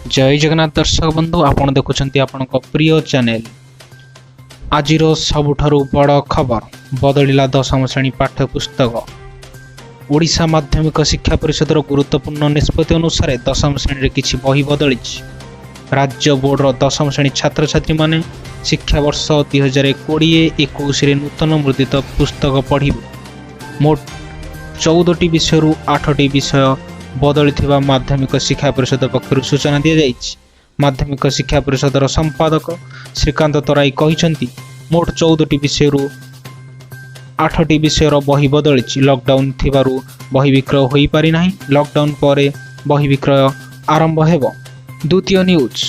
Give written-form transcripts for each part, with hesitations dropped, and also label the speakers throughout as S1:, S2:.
S1: ଜୟ ଜଗନ୍ନାଥ ଦର୍ଶକ ବନ୍ଧୁ, ଆପଣ ଦେଖୁଛନ୍ତି ଆପଣଙ୍କ ପ୍ରିୟ ଚ୍ୟାନେଲ। ଆଜିର ସବୁଠାରୁ ବଡ଼ ଖବର, ବଦଳିଲା ଦଶମ ଶ୍ରେଣୀ ପାଠ୍ୟପୁସ୍ତକ। ଓଡ଼ିଶା ମାଧ୍ୟମିକ ଶିକ୍ଷା ପରିଷଦର ଗୁରୁତ୍ୱପୂର୍ଣ୍ଣ ନିଷ୍ପତ୍ତି ଅନୁସାରେ ଦଶମ ଶ୍ରେଣୀରେ କିଛି ବହି ବଦଳିଛି। ରାଜ୍ୟ ବୋର୍ଡର ଦଶମ ଶ୍ରେଣୀ ଛାତ୍ରଛାତ୍ରୀମାନେ ଶିକ୍ଷାବର୍ଷ 2020-21ରେ ନୂତନ ମୁଦ୍ରିତ ପୁସ୍ତକ ପଢ଼ିବେ। ମୋଟ 14ଟି ବିଷୟରୁ 8ଟି ବିଷୟ ବଦଳିଥିବା ମାଧ୍ୟମିକ ଶିକ୍ଷା ପରିଷଦ ପକ୍ଷରୁ ସୂଚନା ଦିଆଯାଇଛି। ମାଧ୍ୟମିକ ଶିକ୍ଷା ପରିଷଦର ସମ୍ପାଦକ ଶ୍ରୀକାନ୍ତ ତରାଇ କହିଛନ୍ତି, ମୋଟ 14ଟି ବିଷୟରୁ 8ଟି ବିଷୟର ବହି ବଦଳିଛି। ଲକଡାଉନ୍ ଥିବାରୁ ବହି ବିକ୍ରୟ ହୋଇପାରିନାହିଁ। ଲକଡାଉନ୍ ପରେ ବହି ବିକ୍ରୟ ଆରମ୍ଭ ହେବ। ଦ୍ୱିତୀୟ ନ୍ୟୁଜ୍,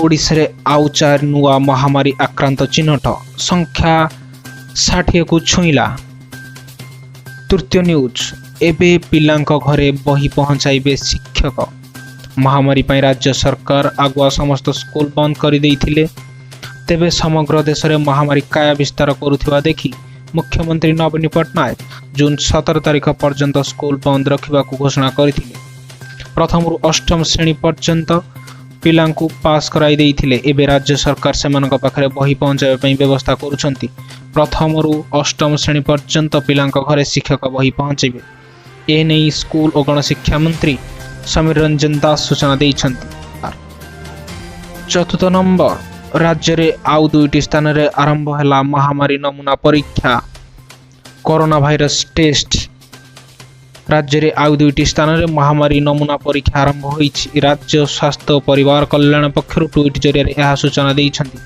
S1: ଓଡ଼ିଶାରେ ଆଉ 4 ନୂଆ ମହାମାରୀ ଆକ୍ରାନ୍ତ ଚିହ୍ନଟ, ସଂଖ୍ୟା 60କୁ ଛୁଇଁଲା। ତୃତୀୟ ନ୍ୟୁଜ୍, ଏବେ ପିଲାଙ୍କ ଘରେ ବହି ପହଞ୍ଚାଇବେ ଶିକ୍ଷକ। ମହାମାରୀ ପାଇଁ ରାଜ୍ୟ ସରକାର ଆଗୁଆ ସମସ୍ତ ସ୍କୁଲ ବନ୍ଦ କରିଦେଇଥିଲେ। ତେବେ ସମଗ୍ର ଦେଶରେ ମହାମାରୀ କାୟା ବିସ୍ତାର କରୁଥିବା ଦେଖି ମୁଖ୍ୟମନ୍ତ୍ରୀ ନବୀନ ପଟ୍ଟନାୟକ ଜୁନ୍ 17 ତାରିଖ ପର୍ଯ୍ୟନ୍ତ ସ୍କୁଲ ବନ୍ଦ ରଖିବାକୁ ଘୋଷଣା କରିଥିଲେ। ପ୍ରଥମରୁ ଅଷ୍ଟମ ଶ୍ରେଣୀ ପର୍ଯ୍ୟନ୍ତ ପିଲାଙ୍କୁ ପାସ୍ କରାଇ ଦେଇଥିଲେ। ଏବେ ରାଜ୍ୟ ସରକାର ସେମାନଙ୍କ ପାଖରେ ବହି ପହଞ୍ଚାଇବା ପାଇଁ ବ୍ୟବସ୍ଥା କରୁଛନ୍ତି। ପ୍ରଥମରୁ ଅଷ୍ଟମ ଶ୍ରେଣୀ ପର୍ଯ୍ୟନ୍ତ ପିଲାଙ୍କ ଘରେ ଶିକ୍ଷକ ବହି ପହଞ୍ଚାଇବେ। ଏନେଇ ସ୍କୁଲ ଓ ଗଣଶିକ୍ଷା ମନ୍ତ୍ରୀ ସମୀର ରଞ୍ଜନ ଦାଶ ସୂଚନା ଦେଇଛନ୍ତି। ଚତୁର୍ଥ ନମ୍ବର, ରାଜ୍ୟରେ ଆଉ 2ଟି ସ୍ଥାନରେ ଆରମ୍ଭ ହେଲା ମହାମାରୀ ନମୁନା ପରୀକ୍ଷା, କରୋନା ଭାଇରସ ଟେଷ୍ଟ। ରାଜ୍ୟରେ ଆଉ 2ଟି ସ୍ଥାନରେ ମହାମାରୀ ନମୁନା ପରୀକ୍ଷା ଆରମ୍ଭ ହୋଇଛି। ରାଜ୍ୟ ସ୍ୱାସ୍ଥ୍ୟ ଓ ପରିବାର କଲ୍ୟାଣ ପକ୍ଷରୁ ଟ୍ୱିଟ୍ ଜରିଆରେ ଏହା ସୂଚନା ଦେଇଛନ୍ତି।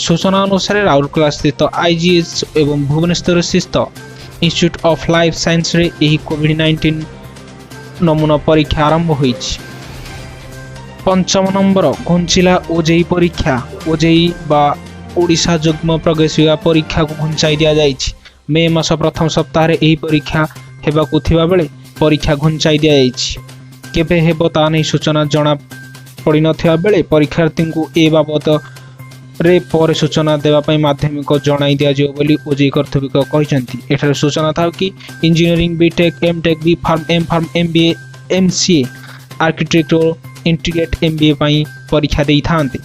S1: ସୂଚନା ଅନୁସାରେ ରାଉରକେଲା ସ୍ଥିତ ଆଇଜିଏଚ୍ ଏବଂ ଭୁବନେଶ୍ୱର ସ୍ଥିତ ଇନଷ୍ଟିଚ୍ୟୁଟ୍ ଅଫ୍ ଲାଇଫ୍ ସାଇନ୍ସରେ ଏହି କୋଭିଡ୍-19 ନମୁନା ପରୀକ୍ଷା ଆରମ୍ଭ ହୋଇଛି। ପଞ୍ଚମ ନମ୍ବର, ଘୁଞ୍ଚିଲା ଓଜେଇଇ ପରୀକ୍ଷା। ଓଜେଇଇ ବା ଓଡ଼ିଶା ଯୁଗ୍ମ ପ୍ରବେଶିକା ପରୀକ୍ଷାକୁ ଘୁଞ୍ଚାଇ ଦିଆଯାଇଛି। ମେ ମାସ ପ୍ରଥମ ସପ୍ତାହରେ ଏହି ପରୀକ୍ଷା ହେବାକୁ ଥିବାବେଳେ ପରୀକ୍ଷା ଘୁଞ୍ଚାଇ ଦିଆଯାଇଛି। କେବେ ହେବ ତା ନେଇ ସୂଚନା ଜଣା ପଡ଼ିନଥିବା ବେଳେ ପରୀକ୍ଷାର୍ଥୀଙ୍କୁ ଏ ବାବଦରେ ପରେ ସୂଚନା ଦେବା ପାଇଁ ମାଧ୍ୟମିକ ଜଣାଇ ଦିଆଯିବ ବୋଲି ଓଜେଇଇ କର୍ତ୍ତୃପକ୍ଷ କହିଛନ୍ତି। ଏଠାରେ ସୂଚନା ଥାଉ କି engineering, BTech, MTech, B Pharm, M Pharm, MBA, MCA, architect ଓ ଇଣ୍ଟିଗ୍ରେଟ୍ ଏମ୍ବିଏ ପାଇଁ ପରୀକ୍ଷା ଦେଇଥାନ୍ତି।